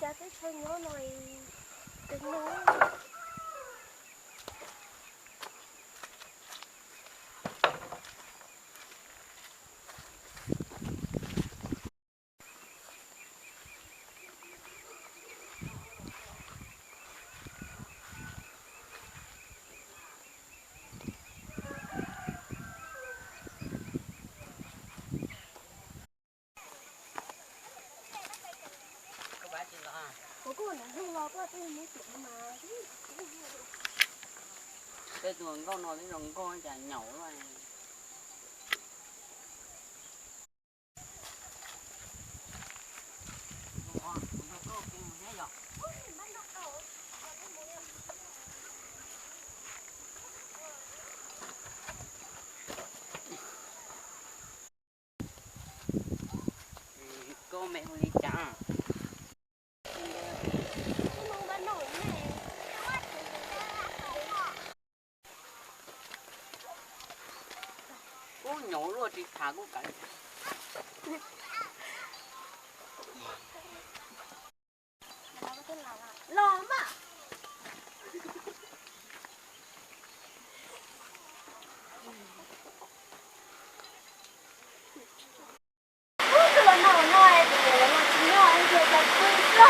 Cas teb chaws nyob no es no. Peb tus nkauj no twb zoo nkauj cas nyaum luaj. Koj me hu li cas? Kuv nyaum luaj tsis tham kuv kav. Los mas. Ub, twb los no no es tus niam los no tsis nyob es yog cov pw tso.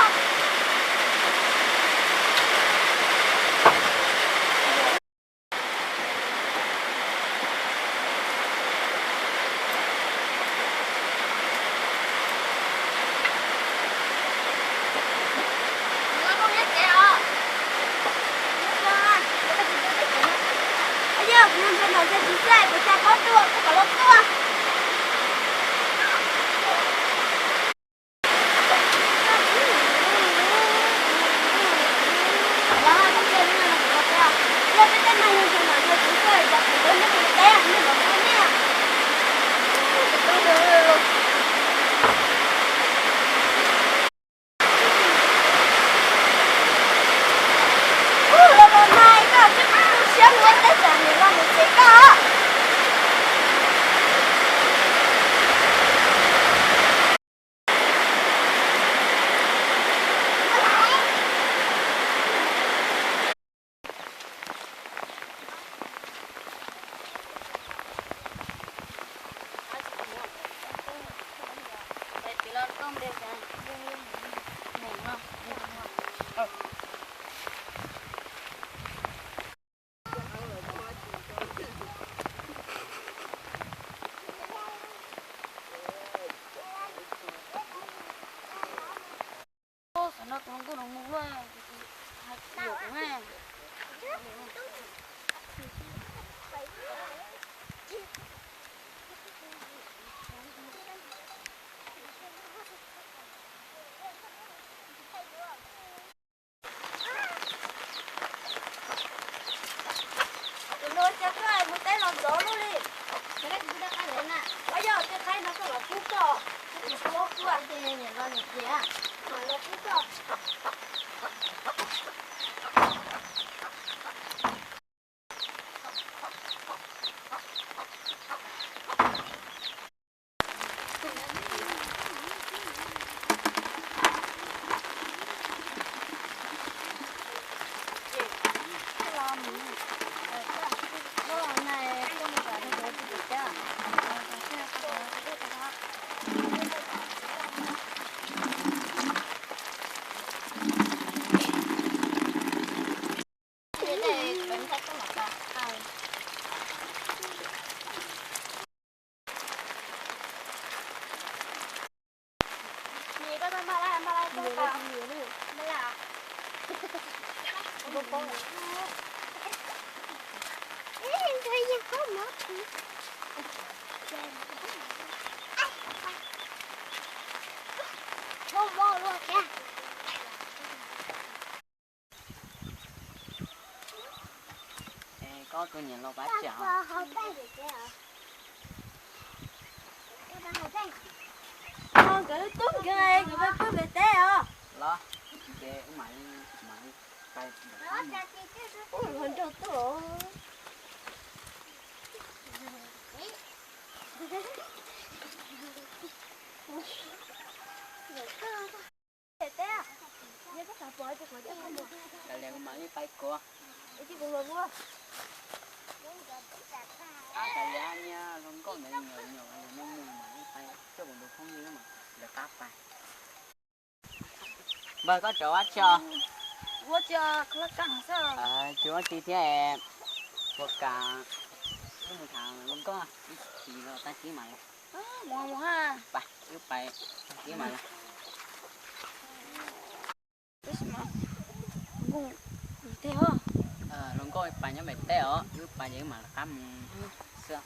Yog kuv nrog nrog nrog tsis txawj kuv tsa pob tuaj kuv kom los tuaj. Ub, los los nai koj twb siab ua teb tsam niam los niam txiv koj. Xav no tus hluas nkauj no mus luaj, hais lus na. Tus no cas koj mus teb los ntxov luaj li. Ua yog tej qaib no koj los pub koj, koj tsis pub kuv. Los pub koj. Es koj tus niam los pab tsev os. Nkawd tub nkawd, nkawd pab pw pem teb os. Los, ces wb mam li, mam li pais. Ub, hluas nraug tuaj. Pem teb. Kav liam kuv mam li pais kuv. Kav liam niag hluas nkauj ntawd nyuam nyuam li nej mus mam li pais coj kuv tus phooj ywg mas lawv qab pais. Npawg koj tseem ua tsi os? Tsis ua tsi thiab, puas kam wb mus tham hluas nkauj ib chim los tag kis mam los? Wb pais tag kis mam los. Hluas nkauj pais nyob pem teb os, wb pais ces wb mam rov qab mus xwb.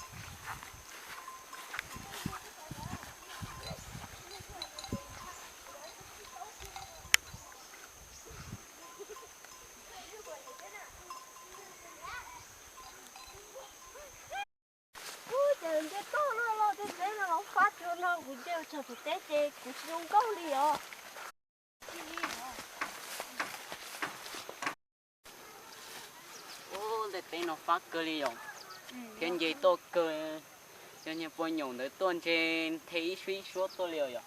Ub, ces nce toj no los tej teb no los fab tsuag no, kuv nce txog pem teb ces kuv tsis zoo nkauj li os. Ub, tej teb no fab kawg li yom, thiab nce toj kawg. Yog niag puas nyaum ntawd tuaj ntshe the ib suab ib suab tuaj li os yom.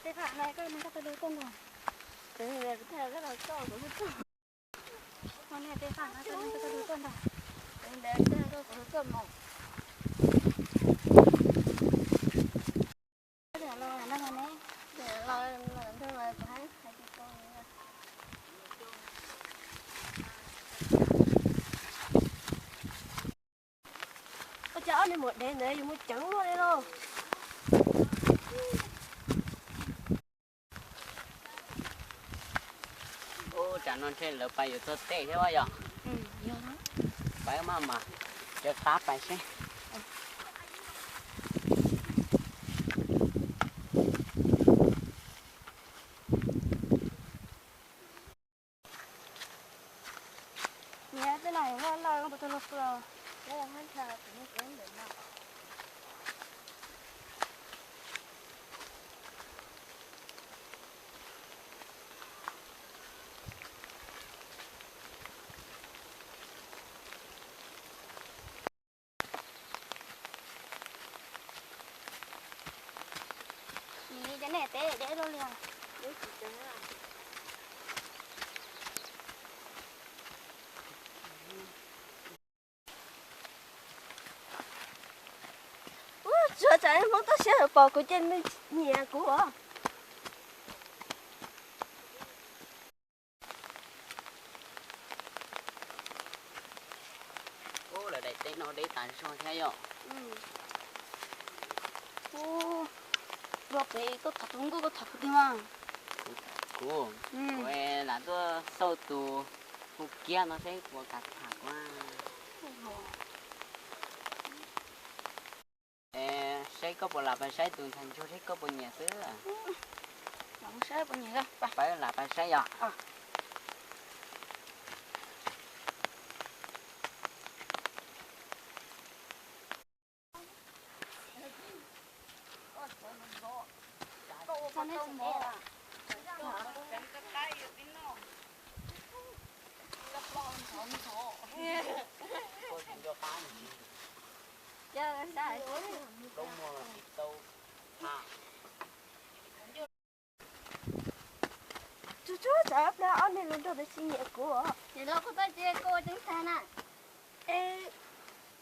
Tej pham no koj nrog koj tus hlub tuaj nkaus. Tej pham no koj nrog koj tus hlub tuaj nkaus. Ua cas ob niag maum dev ntawd yuav mus ceev luaj li lauj. Ub, tsam no ntshe lawv pais yuav txog teb thiab yom. Pais maj mam, cov qab pais seb. Niam, tej no loj loj, koj puas tau luag hwj os? Nim cov niag teb deb luaj li os. Ub, tsuav tsam Hmoob toj siab pom kuv ces nws nyiam kuv os. Ub, lawv daim teb no deb tas zog thiab yom. Ub, luag pem koj tham tus nkauj koj tham puas tig mas? Kuv, kuv lam tuaj xauj tus hu kiab no seb puas kam tham kuv. Saib koj puas lam pais saib tus ntxhais ntsuag seb koj puas nyiam xwb. Pab lam pais saib yom. Tsuag tsuag tsam ob niag hluas nraug ntawd tsis nyiam kuv. Nim no kuv tau ces koj ua tseeb tag na. Es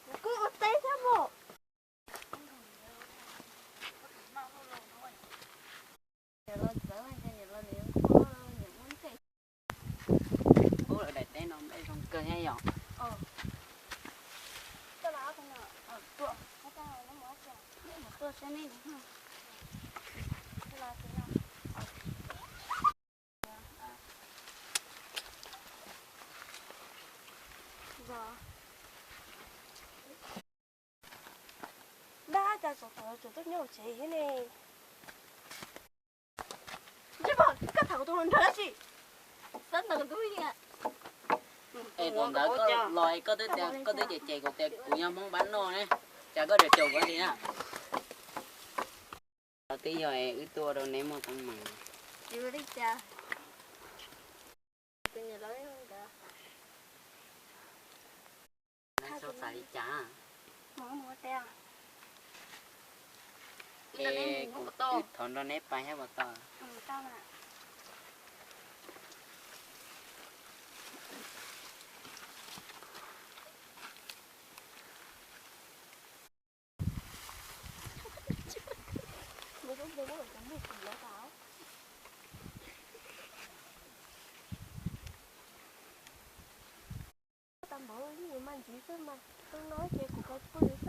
kuv kuj ua teb thiab mas. Ub, lawv daim teb no npej zoo kawg thiab yom. Dab, cas txog thaum no tseem tuaj nyob hauv tsev thiab ne? Ntsej muag, koj tham kuv tus hluas nraug dab tsi? Xab ntawm ntub li. Es thaum ntawd koj los koj twb tias, koj twb cem cem kuv tias kuv yog Hmoob pab noj ne, cas koj tseem caum kuv li na? Twb yog wb tuaj rau neb muaj teeb meem. Li cas? Tus niam laus ntawd. Cas? Es kuv thov nrog neb pais thiab puas tau? Tau npaum li mas ntxiv xwb mas, tus no ces kuv kav pw xwb.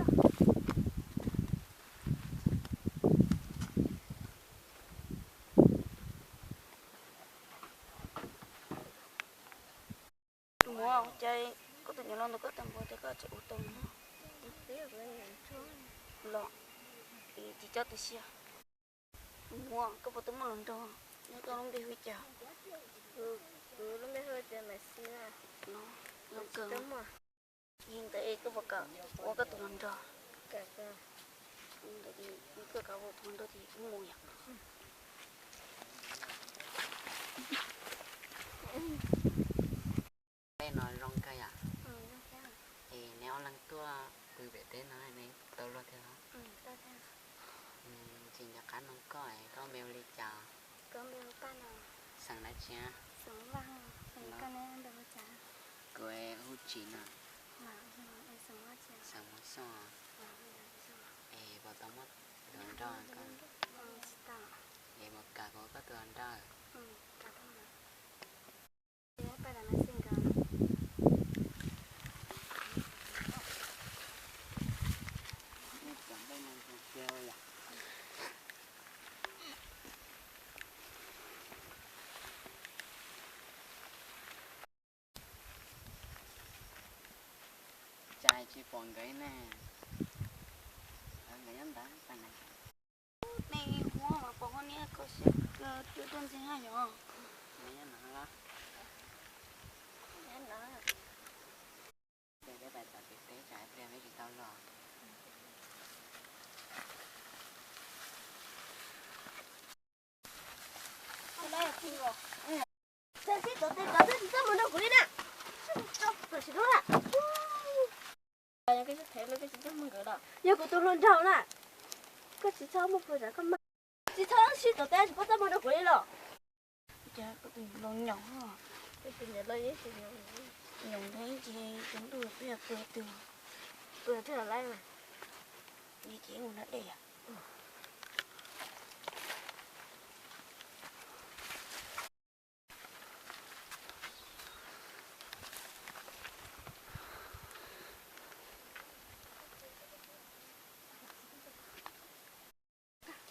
Tus muam, cas koj tus nyuam los ntawm koj tag npaum tias koj tseem ua tau no los, tsis coj tu siab. Tus muam, koj puas tau muaj hluas nraug? Nyob koj lub npe hu cas? Kuv lub npe hu tias Maiv Xis na. Zoo kawg. Yog ntawd es koj puas kam ua koj tus hluas nraug? Ntawd es koj kam ua tus hluas nraug ces wb mus yom. Tej no zoo kawg yom. Es neb ob leeg tuaj pw pem teb no neb tau luag thiab los? Tsis nco qab nug koj, koj npe hu li cas? Xeem dab tsi? Kuv hu Tsim no. Xeem Hmoob Xyooj. Es puas tau muaj tus hluas nraug koj? Es puas kam kuv ua koj tus hluas nraug? Cas tsis pom nkawd ne? Nkawd nyob ntawd pais na. Nej hu mas pom hos niam koj siab kawg, tuaj ntxeeg haj yom. Peb pais tom kev teb tsam pliag peb tsis tau los. Tsis txhob mus nrog kuv li na. Tam sim no na, yog koj tsis txhob mus nkawd los yog kuv tus hluas nraug na. Koj tsis txhob muaj pua zam koj mag. Tsis txhob sib tom teb tsis txhob mus nrog kuv li los. Cas koj tus hluas nyoos, koj tus niam loj yeej tsis nyoos, nyoos ntev ces tsaus ntuj peb yuav pw twg, pw twg los laib mas, ces mus da dej yom.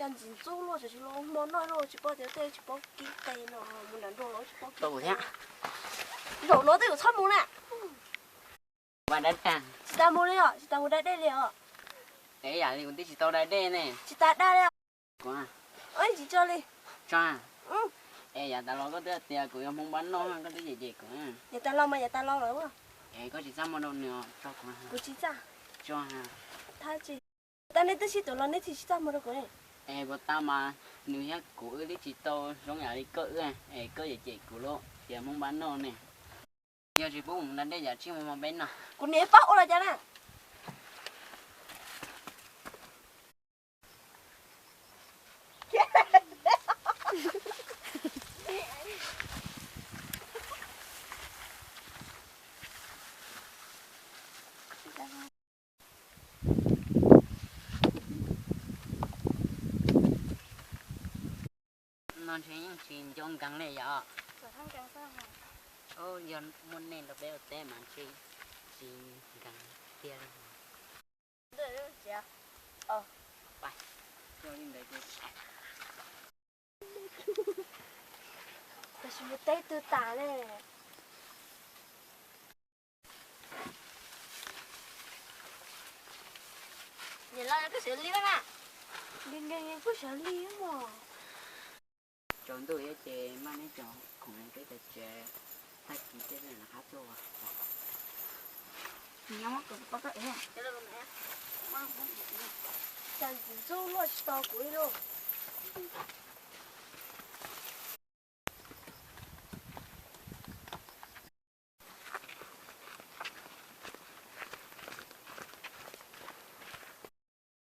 Cas ntxim ntxub luaj, tsis los hmo noj luaj, tsis paub tias tej tsis paub kib tes no, mus nram nroog los tsis paub kib tes. Zaum no twb yuav txhob mus na. Tsis tas mus li os, tsis tas mus da dej li os. Es yam li kuv twb tsis tau da dej ne. Tsis tas da li os. Kuv tsis tso li. Tso. Es yav tas los koj twb tias kuv yog Hmoob Npab Noj, koj twb cem cem kuv. Yav tas los mas yav tas los lawm. Es koj tsis txaj muag rau nws, tso kuv. Kuv tsis txaj. Tso. Thab tsis tas, nej twb sib tw los nej tsis txaj muag rau kuv. Es puas tas mas, nws thiab kuv wb twb tsis tau zoo yam li koj wb, es koj cem cem kuv los tias Hmoob Npab Noj ne. Yog tsis pub mus da dej yam tsis mus mog peb no. Kuv niam pab ua los cas na. No ntshe yeej tsis nco nkees li yom. Yog muaj nej nrog peb ua teb mas ntshe tsis nkees tiag li. Tam sim no teb twg tas ne. Niam loj, koj sawv li na. Nkees nkees kuj sawv li mog. Tsaus ntuj thiab ces maj neb tso khoom peb tag tsev, tag kis peb rov qab tuaj. Nyob muab kawm pab koj ev. Cas ntxim ntxub luaj tsis tau kuv li lauj.